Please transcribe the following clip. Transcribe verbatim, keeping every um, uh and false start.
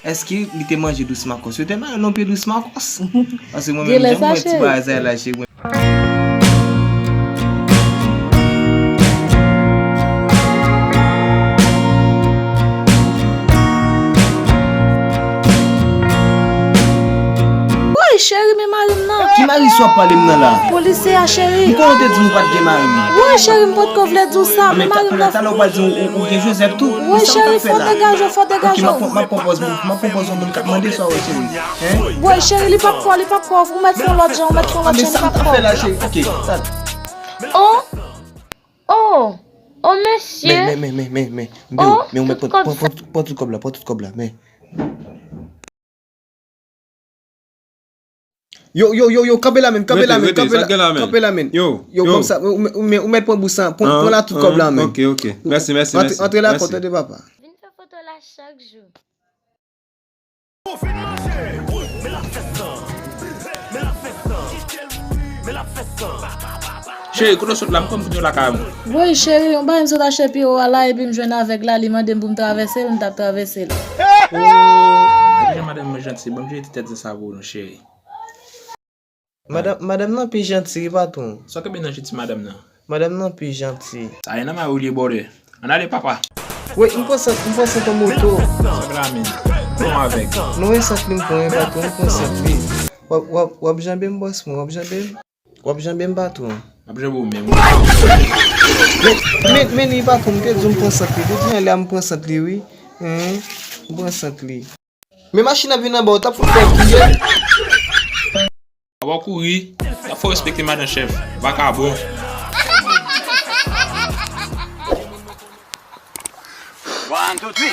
Èske li te manje dous makòs? Yo te mare nan pye dous makòs. Paske mwen menm, jan mwen ti bagay sa la, cheri, mwen. Woy, cheri, men mari m nan. Ki mari sa w ap pale m nan la? Polisye a, cheri. M konnen w te di m ou pa t gen mari. Woy, cheri, m potko vle di w sa, men mari m nan. Talè w pral di m ou, ou gen Joseph tou. Woy, cheri, fò degaje w, fò degaje w. Ok, m ap pran pòz mwen, m ap pran pòz yon moun k ap mande sa w, cheri. Woy, cheri, li p ap kwè w, li p ap kwè w. Ou mèt fè yon lòt jan, ou mèt fè yon lòt jan, li p ap kwè w. Ok, sa. Oh, oh, oh, mesye. Men, men, men, men, men, men, men, men, ou mèt pran, pran, pran, pran tout kòb la, pran tout kòb la, men. Yo, yo, yo, yo, kanpe la menm, kanpe la menm, kanpe la menm, kanpe la menm. Yo, yo, yo. Kòmsa, ou, ou, ou, ou mèt pran bous sa, pran, pran la tout kòb la menm. Ok, ok. Mèsi, mèsi, mèsi. Antre la kont, tande papa. Vin fè foto la chak jou. Cheri, kote w sot la? M kwè m tounen lakay mwen. Woy, cheri, yon bagay m sot achte pi wo a la, epi m jwenn avèg la, li mande m pou m travèse l, m t ap travèse l. Oh, gade jan madanm mwen janti, ban m jete ti tèt sa pou nou, cheri. Madanm, madanm nan pi janti, wi, patwon. Sa w kenbe nan je ti madanm nan? Madanm nan pi janti. Sa e nan may ou li ye, brother. Ann ale, papa. Wi, m pran sant, m pran sant an moto. Sa k la menm? Bon avèg. Non, e sant li m pran, wi, patwon, m pran sant li. W ap, w ap, w ap janbe m, bòs mwen, w ap janbe m? W ap janbe m, patwon. M ap janbe w menm. Men, men, men li, patwon, m te di w m pran sant li. Depi anlè a m pran sant li, wi. Hen, m pran sant li. Men machin ap vin anba w, t ap fout fè kiyè. Aba w kouri, y ap fè w respekte madan chèf, vakabon. One, two, three.